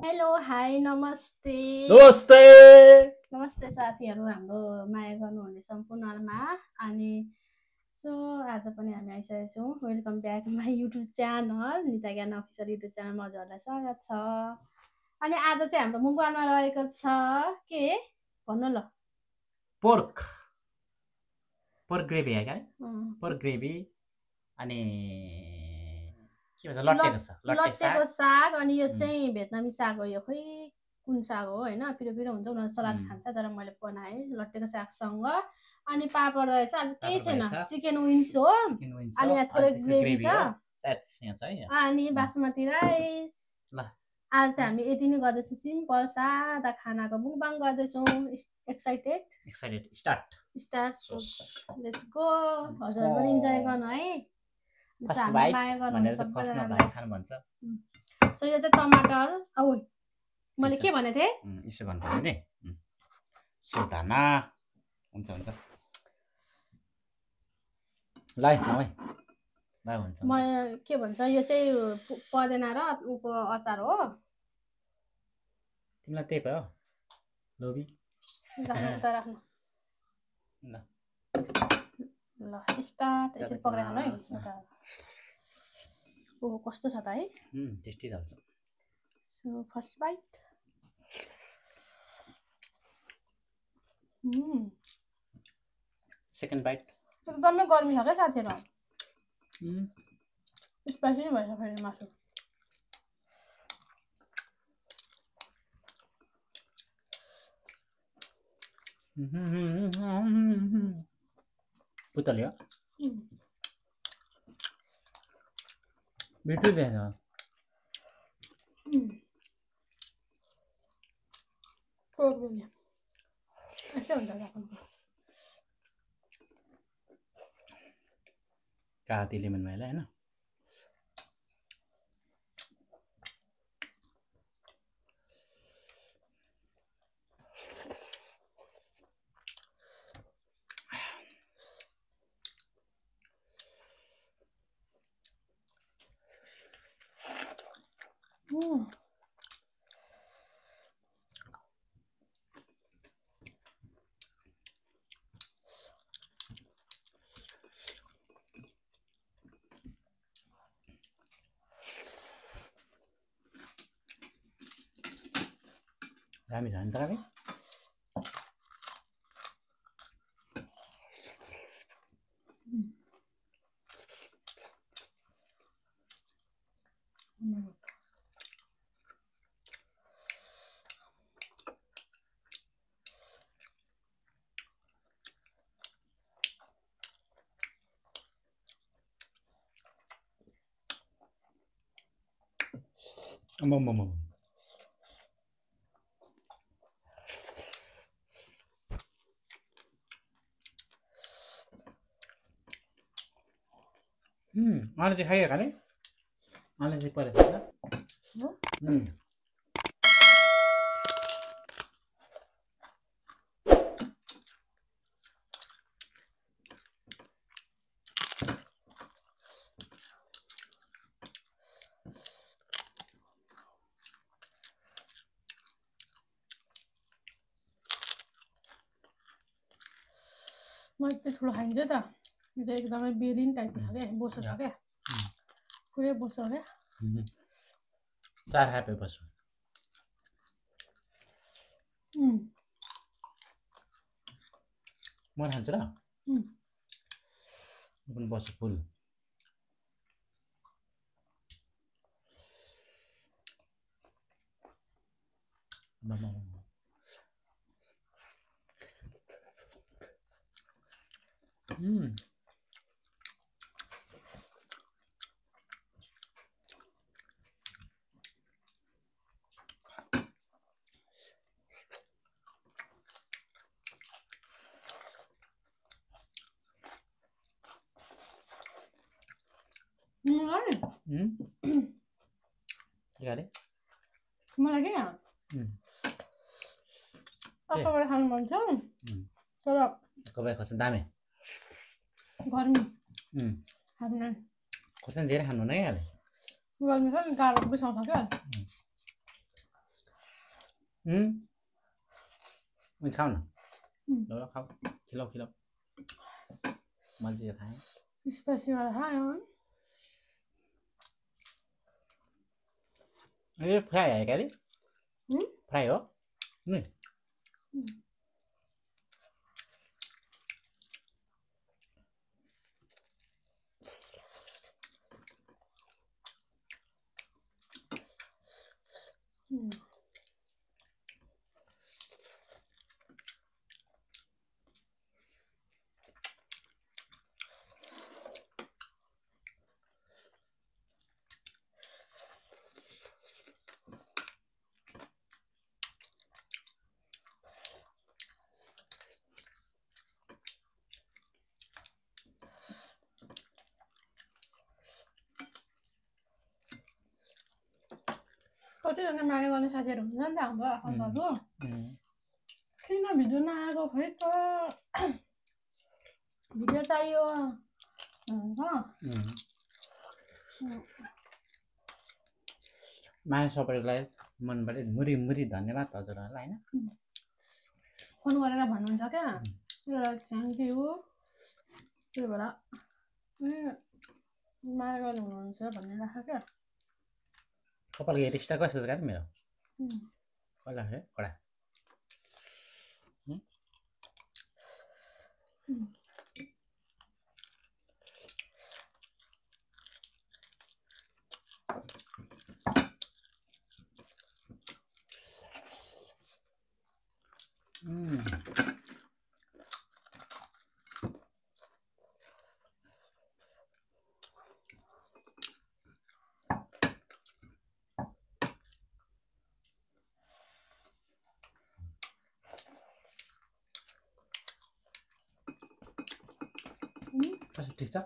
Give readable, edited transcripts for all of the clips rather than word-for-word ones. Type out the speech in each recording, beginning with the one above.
Hello hi नमस्ते नमस्ते नमस्ते साथीहरू हाम्रो माया गर्नुहुने सम्पूर्णमा अनि सो आज पनि हामी आइसकेका छौँ welcome back my YouTube channel Nita ज्ञान अफिसियल युट्युब च्यानलमा हजुरहरूलाई स्वागत छ अनि आज चाहिँ हाम्रो मुखबारमा रहेको छ के भन्नु ल पोर्क ग्रेभी है क्या पोर्क ग्रेभी अनि के भन्छ लट्टेको साग अनि यो चाहिँ भियतनामी साग हो यो खै कुन साग हो हैन पिरो पिरो हुन्छ उनीहरु सलाद खान्छ तर मैले बनाएँ लट्टेको सागसँग अनि पापड रहेछ आज केही छैन चिकन विङ्स हो अनि यहाँ थोरै ग्रेभी छ अनि बासमती राइस ल आज चाहिँ हामी यति नै गर्दैछौँ सिम्पल सादा खानाको मुखबाङ गर्दैछौँ एक्साइटेड स्टार्ट लेट्स गो हजुर पनि इन्जोय गर्नु है माया गर्नु सबैजनालाई भन्छ सो यो चाहिँ टमाटर औ मैले के भने थिएँ यसो गर्नु पर्यो नि सुधाना हुन्छ ल है हुन्छ म के भन्छ यो चाहिँ पदेना र उको अचार हो तिमीलाई त्यही भयो लोभी राख्नु ल स्टार्ट यसरी पक्राइ खानु है ओहो कस्तो छ त है टेस्टी लाग्छ so first bite second bite एकदमै गर्मी छ क्या साथीहरु स्पाइसी नै भएछ फेरि मासु पुतल्यो मिठो देख्छ यस्तै हुन्छ काती लेमन भएला हैन रामी झन् त रामी आले चाहिँ खाइयो खाने आले चाहिँ परेछ म यति ठुलो खाइन्छ त यो चाहिँ एकदमै बेलिन टाइपको छ क्या बोसो छ क्या पुरै बोसो हो क्या चार खापे बस्छु म खान्छु र पनि बस्छु फुल मलाई क्या अक्टोबर खानु मन छ तर कबाइ खस दामे गर्मी खाने खोर्सानी धेरै खानु नै हाले गर्मी छ नि गाह्रो बिसाउँछ क्या खाऊ न ल खाऊ खिलाऊ खिलाऊ मैले खाएँ स्पाइसी वाला खायो ये फ्राई है क्या रे फ्राई हो नहीं कतिजना माया गर्ने साथीहरू हुन्छ नि त हाम्रो आफन्तहरू किन भिडियो नआएको खै त भिडियो चाहियो भन्छ माया सबैलाई मनबाट मुरी मुरी धन्यवाद हजुरहरूलाई हैन फोन गरेर भन्नुहुन्छ क्या थ्याङ्क यू त्यही भएर माया गर्नु हुनुहुन्छ भन्ने राख क्या कपाल हेयर स्टाइल कस्तो छ मेरो कला है कडा ठिक छ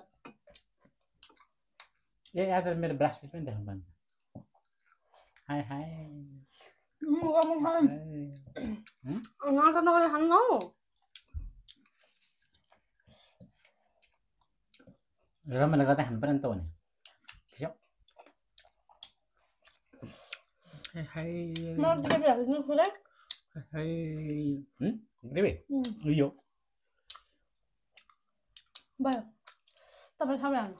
ए आज मेरो ब्रासलेट पनि देखाउनु पर्ने हाय हाय रमाइलो गर्दै खानु पर्यो नि त भने ग्रेभी यो भयो तपाईँ सबै हाल्नु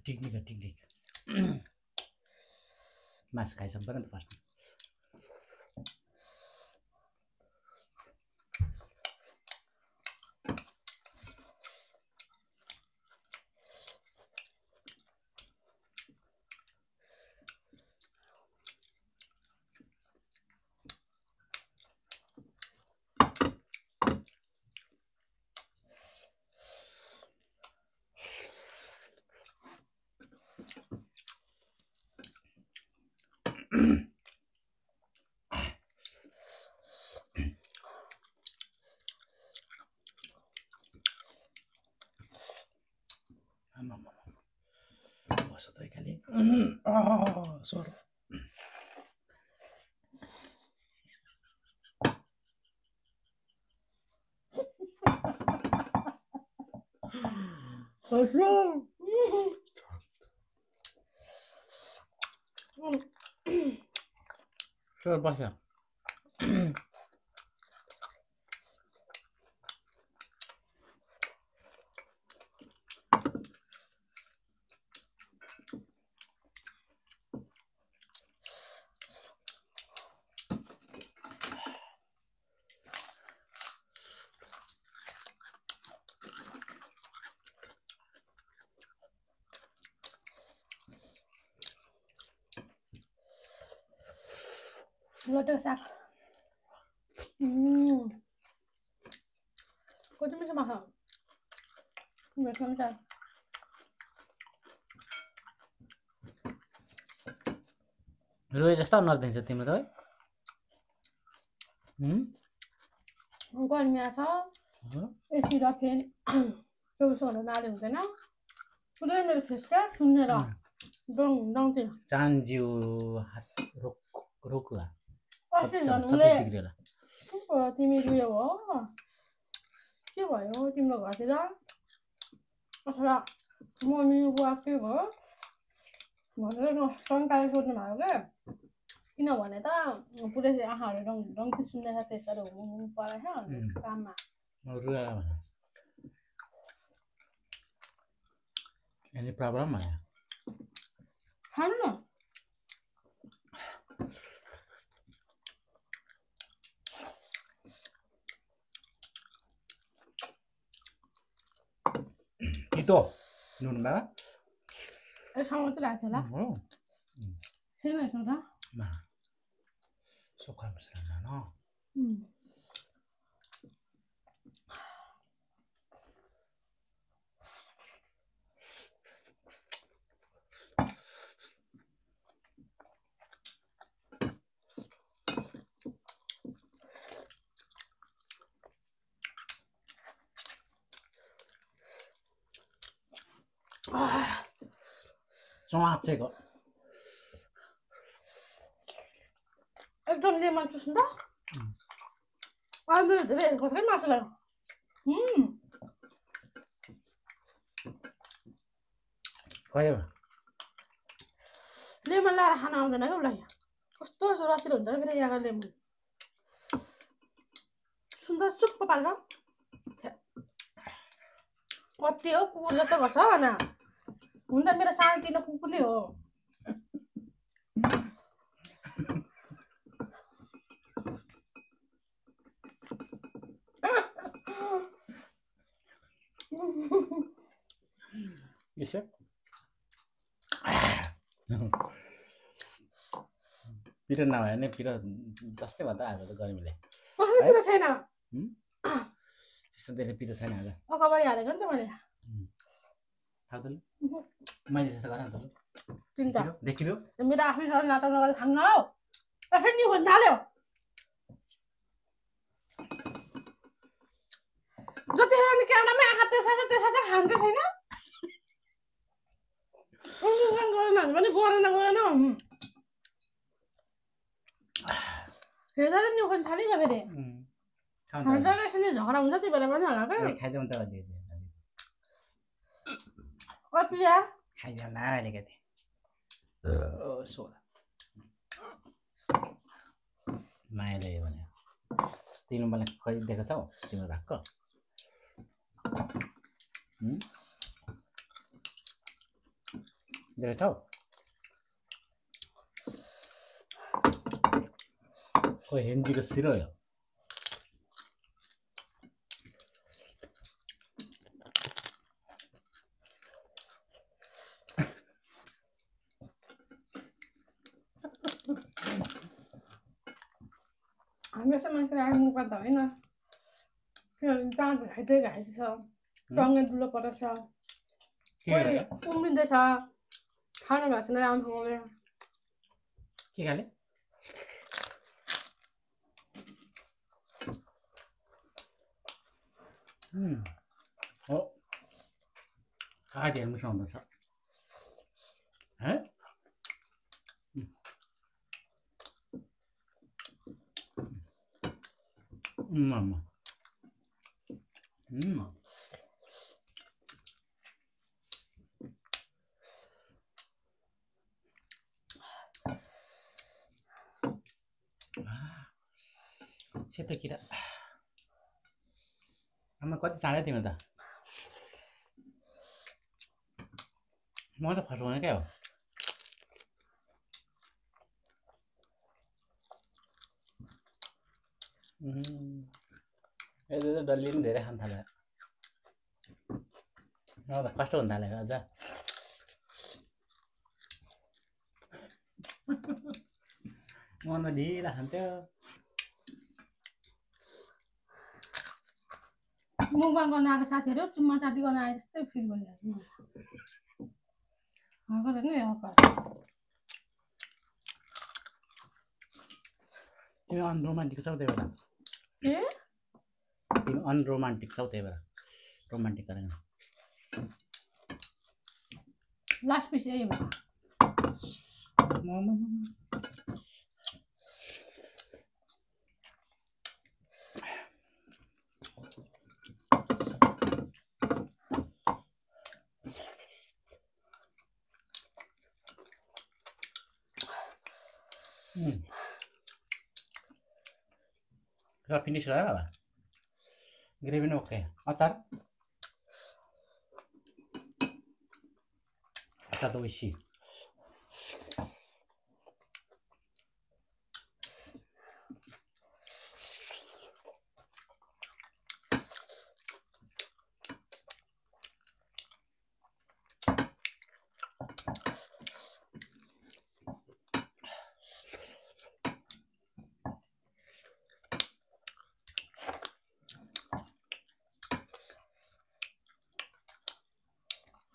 टिक्निक मासु खाइसक्नु पर्यो नि त फर्स्ट बस त खाली सर सर बस लट्टेको साग कति मिठो माछा भेट्न मिठो रोए जस्तो नर्दिन्छ तिम्रो त गर्मी छ एसी र फेन 24 घण्टा नाले हुँदैन पुरै मेरो फेस क्या सुन्नेर डङ चान्जिउ रोकुवा अस्ति 36 झन् डिग्री होला तिमी उयो हो के भयो तिम्रो घरतिर अथवा मम्मी बुवा के भयो भनेर शङ्काले सोध्नु भएको क्या किनभने त पुरै आँखाहरू रङ सुन्दैछ फेसहरू हुनु परेछ काममा Any problem? खानु न Itu nun ba? ठाउँमा चाहिँ राख्थ्यो होला फेरि यसो त Suka misalnya no. 정확제거. एकदम लेमन चुस्नु त मेरो धेरै कसै मासु लाग्यो खयो लेमन लाएर खान आउँदैन क्या उसलाई कस्तो रसिलो हुन्छ फेरि यहाँको लेमन सुन्दर चुप्प पारेर कति हो कुकुर जस्तो गर्छ भन हुन त मेरो सानो तिनो कुकुर नै हो Bisa? Pira namanya ini pira pasti mata ada tuh kali milih. कसरी पिरो छैन त्यस्तो धेरै पिरो छैन आज अगाडि हालेको नि त मैले थाहा त मैले त्यस्तो गरेँ नि त तिनटा देखियो मेरो आफ्नै छ नाटक नगरेर खान्न हौ फेरि नि खोज्न थाल्यो जतिखेर नि क्यामेरामा आँखा त्यसै खान्छ छैन गरेन भने गरेन हेर्दा नि खोज्न थाल्यो फेरि झगडा हुन्छ त्यही बेला पनि होला क्या खाइदिउँ त कति यार खाइदिउँ न अलिकति मायाले भने तिमी मलाई खोजिदिएको छौ तिम्रो भागको दिएको छौ कोही हेन्जीको सिरो हो हामी यस्तो मान्छेले आउनु पर्दा होइन किनभने जाँड घाइते छ टङ्गे डुलो परेछ उम्रिँदैछ खानु भएको छैन राम्रोसँगले के खाले हो काटेर मुसा हुँदैछ है Mama. सेतो किरा आमा कति चाँडै तिमी त म त फर्काउने क्या हो यता त डल्ली पनि धेरै खान थाल्यो म त कस्तो हुन थाल्यो अझ म त ढिला खान्थ्यो मुखमा गर्न आएको साथीहरू चुम्मा चाटी गर्न आए जस्तै फिल भइरहेको छ नि तिमी अनरोमान्टिक छौ त्यही भएर तिमी अनरोमान्टिक छौ त्यही भएर रोमान्टिक गरेन लास्ट पिस यही भयो र फिनिस भयो बाबा ग्रेभी नै ओके अचार अचार त ओइसी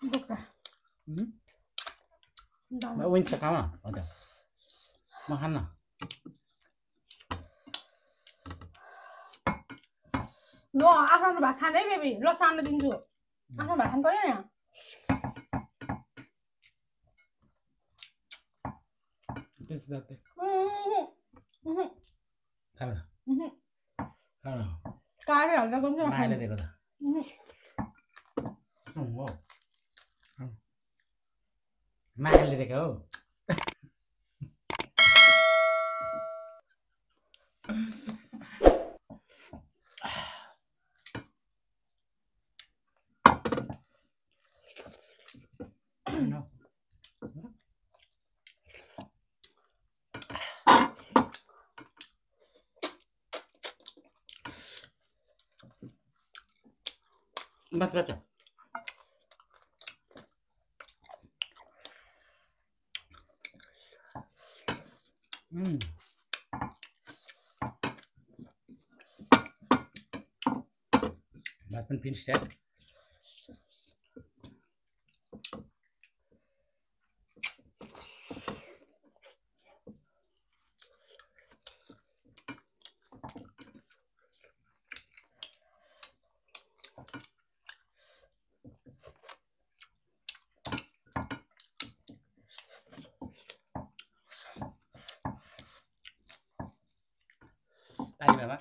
बोक्दा विङ्स खाऊ न हजुर म खान्न ल आफ्नो भात खाँदै बेबी ल सानो दिन्छु आफ्नो भात खानु पर्यो नि काँडे हाल्दा गन्छ मायाले दिएको त मायाले दिएको हो बाचा बाचा भात पनि फिनिस यार Ali Baba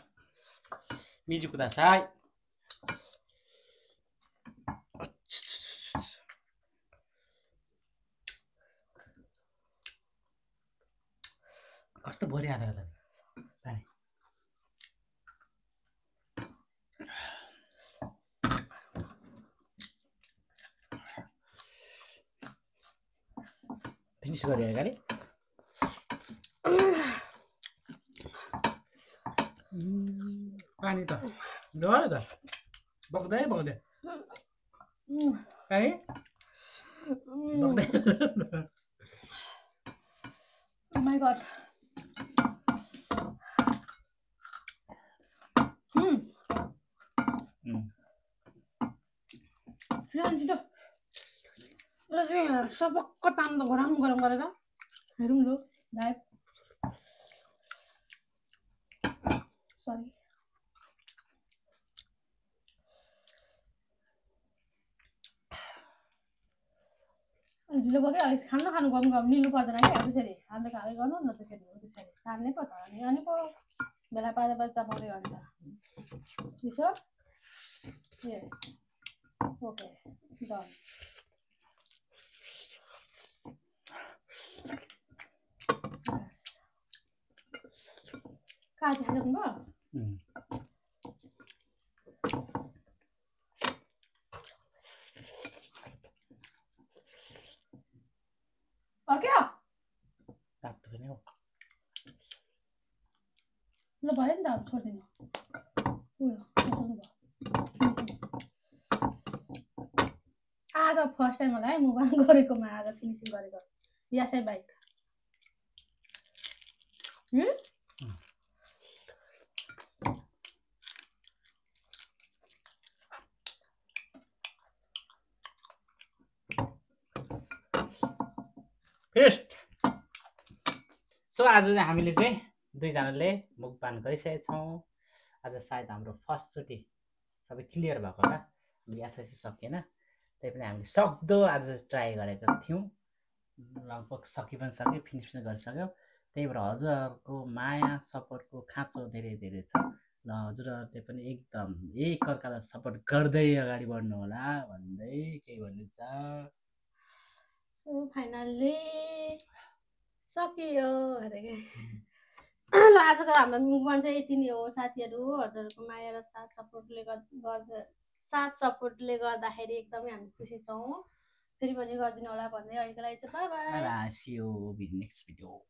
Miju kudasai कस्तो भरि आधा आधा पानी फिनिस गरे अगाडि पानी त डर त बग्दै बग्दै पानी बग्दै Oh my god. छिटो सबक्क ताम त गरम गरम गरेर हेरौँ लु लाइभ सरी ढिलो भयो क्या अलिक खानु गम गम निल्नु पर्दैन क्या त्यसरी हामीले खाँदै गर्नु न त्यसरी हो त्यसरी तान्नै पो त अनि पो बेला पाँच चपाउँदै गर्छ त्यसो यस ओके डन कहाँ देखाइसक्नु भयो अर्क्यो तातो पनि हो ल भयो नि त अब छोडिदिनु उयो देखाउनु भयो आज फर्स्ट टाइम होला है मुभआन गरेकोमा आज फिनिसिङ गरेको यासै बाइक सो आज चाहिँ हामीले चाहिँ दुईजनाले मुखपान गरिसकेका छौँ आज सायद हाम्रो फर्स्टचोटि सबै क्लियर भएको होला एसएससी सकिएन त्यही पनि हामीले सक्दो आज ट्राई गरेका थियौँ लगभग सकि पनि सक्यो, फिनिस पनि गरिसक्यो। त्यही भएर हजुरहरूको माया सपोर्टको खाँचो धेरै धेरै छ। ल हजुरहरूले पनि एकदम एकअर्कालाई सपोर्ट गर्दै अगाडि बढ्नु होला भन्दै केही भन्नु छ? सो फाइनल्ली सकियो अरे के। ल आजको हाम्रो मुभमेन्ट चाहिँ यति नै हो साथीहरू। हजुरहरूको माया र साथ सपोर्टले गर्दाखेरि एकदमै हामी खुसी छौँ। फेरि पनि गरिदिनु होला भन्दै अहिलेको लागि चाहिँ by by. See you in next video.